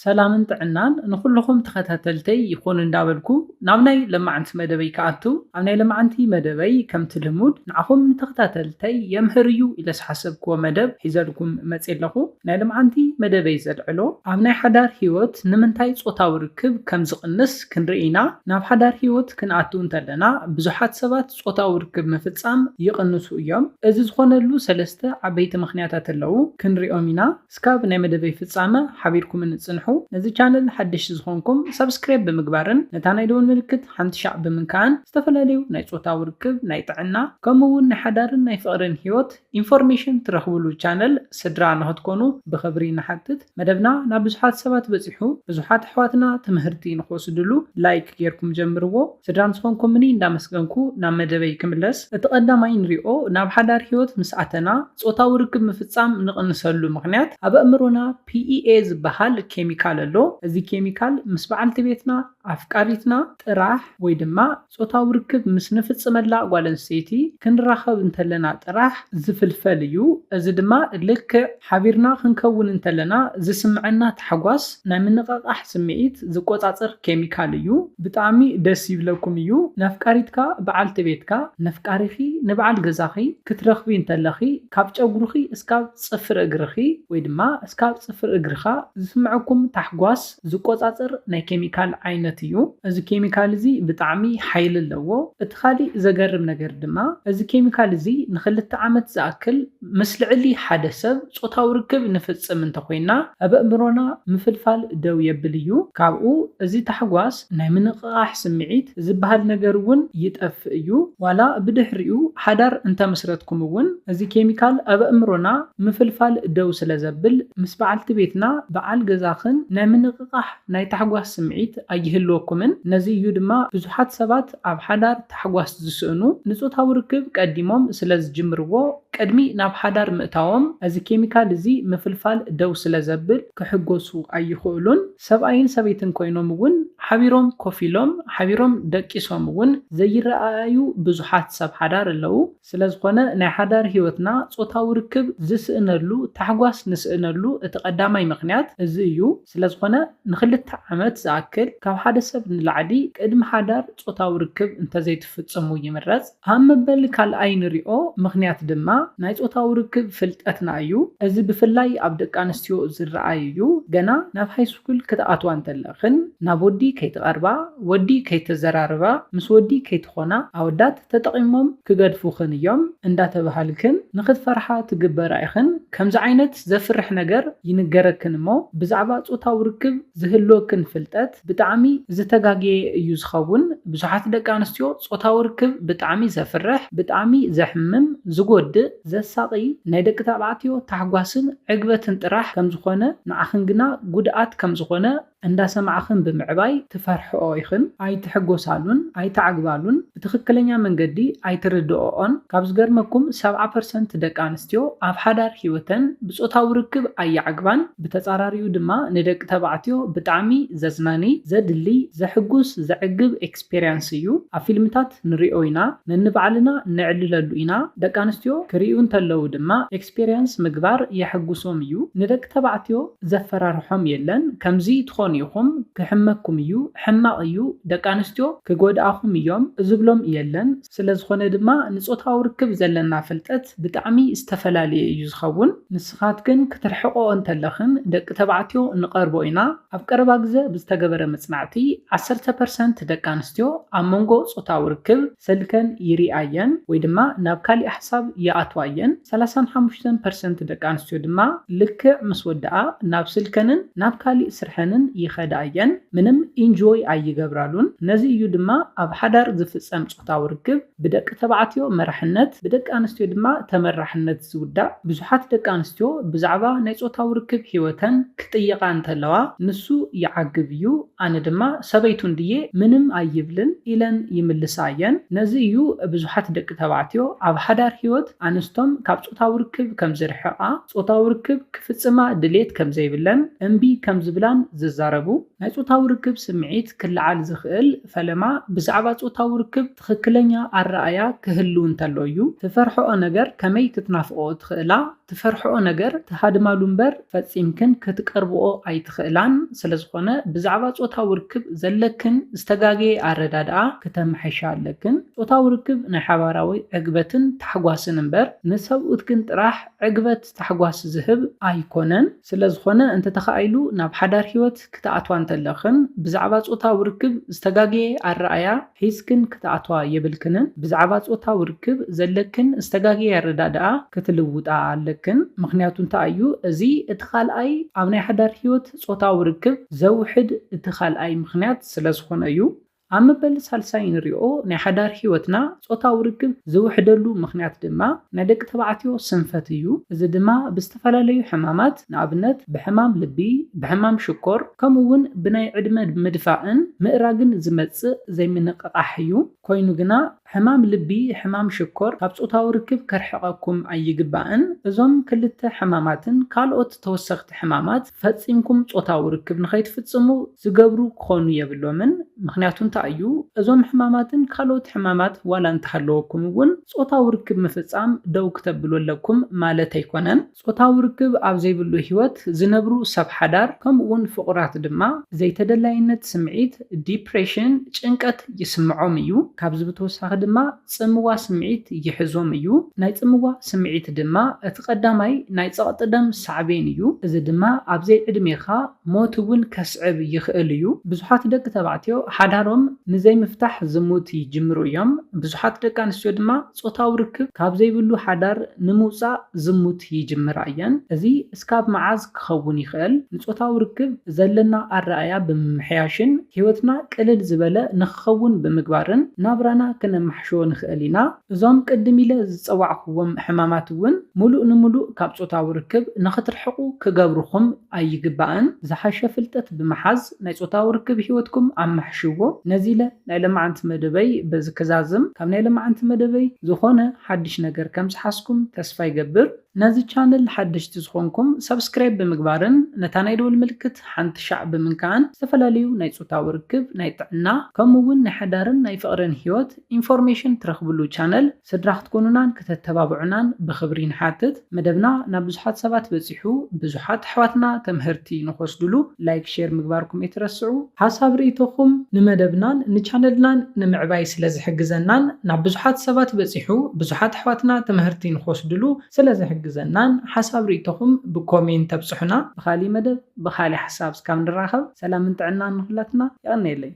ሰላምን ጥዕናን ንኹልኹም ተኸታተልተይ ይኹን እንዳበልኩ፣ ናብ ናይ ለማዓንቲ መደበይ ክኣቱ፣ ኣብ ናይ ለማዓንቲ መደበይ ከምቲ ልሙድ ንዓኹም ንተኸታተልተይ የምህር እዩ ኢለ ዝሓሰብክዎ መደብ ሒዘልኩም መፅየ ኣለኹ። ናይ ለማዓንቲ መደበይ ዘልዕሎ፣ ኣብ ናይ ሓዳር ህይወት ንምንታይ ጾታዊ ርክብ ከም ዝቕንስ ክንርኢ ኢና። ናብ ሓዳር ህይወት ክንኣቱ እንተለና፣ ብዙሓት ሰባት ጾታዊ ርክብ ምፍጻም ይቕንሱ እዮም። እዚ ዝኾነሉ ሰለስተ ዓበይቲ ምኽንያታት ኣለዉ፣ ክንሪኦም ኢና። እስካብ ናይ መደበይ ፍጻመ ሓቢርኩምኒ ጽንሑ። ነዚ ቻነል ሓደሽቲ ዝኾንኩም፣ ሳብስክራይብ ብምግባርን ነታ ናይ ደወል ምልክት ሓንቲ ሻዕ ብምንካእን፣ ዝተፈላለዩ ናይ ጾታዊ ርክብ፣ ናይ ጥዕና፣ ከምኡ እውን ናይ ሓዳርን ናይ ፍቕርን ህይወት ኢንፎርሜሽን ትረኽብሉ ቻነል ስድራ ንኽትኮኑ ብኽብሪ ንሓትት። መደብና ናብ ብዙሓት ሰባት በጺሑ፣ ብዙሓት ኣሕዋትና ትምህርቲ ንኽወስድሉ ላይክ ጌርኩም ጀምርዎ። ስድራ ንዝኾንኩምኒ እንዳመስገንኩ ናብ መደበይ ክምለስ። እቲ ቀዳማይ ንሪኦ፣ ናብ ሓዳር ህይወት ምስ ኣተና ጾታዊ ርክብ ምፍጻም ንቕንሰሉ ምኽንያት፣ ኣብ ኣእምሮና ፒ ኢ ኤ ዝበሃል ኬሚካል ኣሎ። እዚ ኬሚካል ምስ በዓልቲ ቤትና፣ ኣፍቃሪትና ጥራሕ ወይ ድማ ጾታዊ ርክብ ምስ ንፍጽመላ ጓል ኣንስተይቲ ክንራኸብ እንተለና ጥራሕ ዝፍልፈል እዩ። እዚ ድማ ልክዕ ሓቢርና ክንከውን እንተለና ዝስምዐና ታሕጓስ፣ ናይ ምንቕቓሕ ስምዒት ዝቆጻጸር ኬሚካል እዩ። ብጣዕሚ ደስ ይብለኩም እዩ። ነፍቃሪትካ፣ በዓልቲ ቤትካ፣ ነፍቃሪኺ፣ ንበዓል ገዛኺ ክትረኽቢ እንተለኺ፣ ካብ ጨጉርኺ እስካብ ጽፍሪ እግርኺ ወይ ድማ እስካብ ጽፍሪ እግርኻ ዝስምዐኩም ታሕጓስ ዝቆጻጸር ናይ ኬሚካል ዓይነት እዩ። እዚ ኬሚካል እዚ ብጣዕሚ ሓይሊ ኣለዎ። እቲ ካሊእ ዘገርም ነገር ድማ፣ እዚ ኬሚካል እዚ ንኽልተ ዓመት ዝኣክል ምስ ልዕሊ ሓደ ሰብ ጾታዊ ርክብ ንፍጽም እንተኾይና፣ ኣብ ኣእምሮና ምፍልፋል ደው የብል እዩ። ካብኡ፣ እዚ ታሕጓስ ናይ ምንቕቓሕ ስምዒት ዝበሃል ነገር እውን ይጠፍእ እዩ። ዋላ ብድሕሪኡ ሓዳር እንተመስረትኩም እውን፣ እዚ ኬሚካል ኣብ ኣእምሮና ምፍልፋል ደው ስለ ዘብል፣ ምስ በዓልቲ ቤትና፣ በዓል ገዛኽን ናይ ምንቕቓሕ ናይ ታሕጓስ ስምዒት ኣይህልወኩምን። ነዚ እዩ ድማ ብዙሓት ሰባት ኣብ ሓዳር ታሕጓስ ዝስእኑ፣ ንጾታዊ ርክብ ቀዲሞም ስለ ዝጅምርዎ፣ ቅድሚ ናብ ሓዳር ምእታዎም፣ እዚ ኬሚካል እዚ ምፍልፋል ደው ስለ ዘብል ክሕጎሱ ኣይኽእሉን። ሰብኣይን ሰበይትን ኮይኖም እውን ሓቢሮም ኮፍ ኢሎም፣ ሓቢሮም ደቂሶም እውን ዘይረኣኣዩ ብዙሓት ሰብ ሓዳር ኣለዉ። ስለ ዝኾነ፣ ናይ ሓዳር ህይወትና ጾታዊ ርክብ ዝስእነሉ፣ ታሕጓስ ንስእነሉ እቲ ቀዳማይ ምኽንያት እዚ እዩ። ስለ ዝኾነ፣ ንኽልተ ዓመት ዝኣክል ካብ ሓደ ሰብ ንላዕሊ ቅድሚ ሓዳር ጾታዊ ርክብ እንተዘይትፍጽሙ ይምረጽ። ኣብ መበል ካልኣይ ንሪኦ ምኽንያት ድማ ናይ ጾታዊ ርክብ ፍልጠትና እዩ። እዚ ብፍላይ ኣብ ደቂ ኣንስትዮ ዝረኣይ እዩ። ገና ናብ ሃይስኩል ክትኣትዋ እንተለኽን ናብ ወዲ ከይትቐርባ፣ ወዲ ከይተዘራርባ፣ ምስ ወዲ ከይትኾና፣ ኣወዳት ተጠቒሞም ክገድፉኽን እዮም እንዳተባሃልክን ንኽትፈርሓ ትግበራ ኢኽን። ከምዚ ዓይነት ዘፍርሕ ነገር ይንገረክን እሞ ብዛዕባ ጾታዊ ርክብ ዝህልወክን ፍልጠት ብጣዕሚ ዝተጋገየ እዩ ዝኸውን። ብዙሓት ደቂ ኣንስትዮ ጾታዊ ርክብ ብጣዕሚ ዘፍርሕ፣ ብጣዕሚ ዘሕምም፣ ዝጎድእ፣ ዘሳቒ፣ ናይ ደቂ ተባዕትዮ ታሕጓስን ዕግበትን ጥራሕ ከም ዝኾነ፣ ንዓኽን ግና ጉድኣት ከም ዝኾነ እንዳሰማዕኽን ብምዕባይ ትፈርሕኦ ኢኽን። ኣይትሕጎሳሉን፣ ኣይትዓግባሉን፣ ብትኽክለኛ መንገዲ ኣይትርድኦኦን። ካብ ዝገርመኩም፣ ሰብዓ ፐርሰንት ደቂ ኣንስትዮ ኣብ ሓዳር ህይወተን ብጾታዊ ርክብ ኣየዓግባን። ብተጻራሪኡ ድማ ንደቂ ተባዕትዮ ብጣዕሚ ዘዝናኒ፣ ዘድሊ፣ ዘሕጉስ፣ ዘዕግብ ኤክስፔሪያንስ እዩ። ኣብ ፊልምታት ንሪኦ ኢና፣ ነንባዕልና ነዕልለሉ ኢና። ደቂ ኣንስትዮ ክርእዩ እንተለዉ ድማ ኤክስፔሪያንስ ምግባር የሐጉሶም እዩ። ንደቂ ተባዕትዮ ዘፈራርሖም የለን። ከምዚ ትኾኑ ኢኹም፣ ክሕመኩም እዩ፣ ሕማቕ እዩ፣ ደቂ ኣንስትዮ ክጎድኣኹም እዮም ዝብሎም የለን። ስለ ዝኾነ ድማ ንጾታዊ ርክብ ዘለና ፍልጠት ብጣዕሚ ዝተፈላለየ እዩ ዝኸውን። ንስኻትክን ክትርሕቕኦ እንተለኽን ደቂ ተባዕትዮ ንቐርቦ ኢና። ኣብ ቀረባ ግዘ ብዝተገበረ መጽናዕቲ ዓሰርተ ፐርሰንት ደቂ ኣንስትዮ ኣብ መንጎ ጾታዊ ርክብ ሰልከን ይሪኣየን ወይ ድማ ናብ ካሊእ ሓሳብ ይኣትዋየን። ሰላሳን ሓሙሽተን ፐርሰንት ደቂ ኣንስትዮ ድማ ልክዕ ምስ ወድኣ ናብ ስልከንን ናብ ካሊእ ስርሐንን ይኸዳ እየን። ምንም ኢንጆይ ኣይገብራሉን። ነዚ እዩ ድማ ኣብ ሓዳር ዝፍጸም ጾታዊ ርክብ ብደቂ ተባዕትዮ መራሕነት፣ ብደቂ ኣንስትዮ ድማ ተመራሕነት ዝውዳእ። ብዙሓት ደቂ ኣንስትዮ ብዛዕባ ናይ ጾታዊ ርክብ ህይወተን ክጥየቓ እንተለዋ፣ "ንሱ ይዓግብ እዩ፣ ኣነ ድማ ሰበይቱ እንድየ፣ ምንም ኣይብልን" ኢለን ይምልሳ እየን። ነዚ እዩ ብዙሓት ደቂ ተባዕትዮ ኣብ ሓዳር ህይወት ኣንስቶም ካብ ጾታዊ ርክብ ከም ዝርሕቓ፣ ጾታዊ ርክብ ክፍጽማ ድሌት ከም ዘይብለን፣ እምቢ ከም ዝብላን ዝዛረቡ። ናይ ጾታዊ ርክብ ስምዒት ክለዓል ዝኽእል ፈለማ ብዛዕባ ጾታዊ ርክብ ትኽክለኛ ኣረኣእያ ክህሉ እንተሎ እዩ። ትፈርሕኦ ነገር ከመይ ክትናፍቕኦ ትኽእላ? ትፈርሕኦ ነገር ትሃድማሉ እምበር ፈጺምክን ክትቀርብኦ ኣይትኽእላን። ስለዝኾነ ብዛዕባ ጾታዊ ርክብ ዘለክን ዝተጋገየ ኣረዳድኣ ክተምሕሻ ኣለክን። ጾታዊ ርክብ ናይ ሓባራዊ ዕግበትን ታሕጓስን እምበር ንሰብኡትክን ጥራሕ ዕግበት ታሕጓስ ዝህብ ኣይኮነን። ስለዝኾነ እንተተኻኢሉ ናብ ሓዳር ህይወት ክትኣትዋ እንተለኽን ብዛዕባ ጾታዊ ርክብ ዝተጋገየ ኣረኣያ ሒዝክን ክትኣትዋ የብልክንን። ብዛዕባ ጾታዊ ርክብ ዘለክን ዝተጋገየ ኣረዳድኣ ክትልውጣ ኣለክን። ምኽንያቱ እንታይ እዩ? እዚ እቲ ካልኣይ ኣብ ናይ ሓዳር ህይወት ጾታዊ ርክብ ዘውሕድ እቲ ካልኣይ ምኽንያት ስለዝኾነ እዩ። ኣብ መበል ሳልሳይ ንሪኦ ናይ ሓዳር ህይወትና ጾታዊ ርክብ ዝውሕደሉ ምኽንያት ድማ ናይ ደቂ ተባዕትዮ ስንፈት እዩ። እዚ ድማ ብዝተፈላለዩ ሕማማት፣ ንኣብነት ብሕማም ልቢ፣ ብሕማም ሽኮር፣ ከምኡ እውን ብናይ ዕድመ ምድፋእን ምእራግን ዝመጽእ ዘይምንቕቓሕ እዩ። ኮይኑ ግና ሕማም ልቢ፣ ሕማም ሽኮር ካብ ጾታዊ ርክብ ከርሕቐኩም ኣይግባእን። እዞም ክልተ ሕማማትን ካልኦት ተወሰኽቲ ሕማማት ፈጺምኩም ጾታዊ ርክብ ንኸይትፍጽሙ ዝገብሩ ክኾኑ የብሎምን። ምኽንያቱ እንታይ እዩ? እዞም ሕማማትን ካልኦት ሕማማት ዋላ እንተሃለወኩም እውን ጾታዊ ርክብ ምፍጻም ደው ክተብሉ ኣለኩም ማለት ኣይኮነን። ጾታዊ ርክብ ኣብ ዘይብሉ ህይወት ዝነብሩ ሰብ ሓዳር ከምኡ እውን ፍቑራት ድማ ዘይተደላይነት ስምዒት፣ ዲፕሬሽን፣ ጭንቀት ይስምዖም እዩ። ካብዚ ብተወሳኺ ድማ ጽምዋ ስምዒት ይሕዞም እዩ። ናይ ጽምዋ ስምዒት ድማ እቲ ቀዳማይ ናይ ጸቕጢ ደም ሳዕቤን እዩ። እዚ ድማ ኣብ ዘይዕድሜኻ ሞት እውን ከስዕብ ይኽእል እዩ። ብዙሓት ደቂ ተባዕትዮ ሓዳሮም ንዘይምፍታሕ ዝሙት ይጅምሩ እዮም። ብዙሓት ደቂ ኣንስትዮ ድማ ጾታዊ ርክብ ካብ ዘይብሉ ሓዳር ንምውጻእ ዝሙት ይጅምራ እየን። እዚ እስካብ መዓዝ ክኸውን ይኽእል? ንጾታዊ ርክብ ዘለና ኣረኣያ ብምምሕያሽን ህይወትና ቅልል ዝበለ ንክኸውን ብምግባርን ናብራና ክነማሕሽዎ ንኽእል ኢና። እዞም ቅድም ኢለ ዝጸዋዕኩዎም ሕማማት እውን ምሉእ ንምሉእ ካብ ጾታዊ ርክብ ንኽትርሕቑ ክገብርኹም ኣይግባእን። ዝሓሸ ፍልጠት ብምሓዝ ናይ ጾታዊ ርክብ ህይወትኩም ኣማሕሽዎ። ነዚ ኢለ ናይ ለማዓንቲ መደበይ በዚ ክዛዝም። ካብ ናይ ለማዓንቲ መደበይ ዝኾነ ሓድሽ ነገር ከም ዝሓዝኩም ተስፋ ይገብር። ነዚ ቻነል ሓደሽቲ ዝኾንኩም ሰብስክራይብ ብምግባርን ነታ ናይ ደወል ምልክት ሓንቲ ሻዕ ብምንካእን ዝተፈላለዩ ናይ ጾታዊ ርክብ፣ ናይ ጥዕና፣ ከምኡ እውን ናይ ሓዳርን ናይ ፍቕርን ህይወት ኢንፎርሜሽን ትረኽብሉ ቻነል ስድራ ክትኮኑናን ከተተባብዑናን ብኽብሪ ንሓትት። መደብና ናብ ብዙሓት ሰባት በጺሑ ብዙሓት ኣሕዋትና ትምህርቲ ንኽወስድሉ ላይክ፣ ሼር ምግባርኩም ኣይትረስዑ። ሓሳብ ርእይቶኹም ንመደብናን ንቻነልናን ንምዕባይ ስለ ዝሕግዘናን ናብ ብዙሓት ሰባት በጺሑ ብዙሓት ኣሕዋትና ትምህርቲ ንኽወስድሉ ስለ ዝሕግዘናን ሓሳብ ርእይቶኹም ብኮሜንት ተብጽሑና። ብኻሊእ መደብ ብኻሊእ ሓሳብ እስካብ ንራኸብ ሰላምን ጥዕናን ንኹላትና። የቐንየለይ።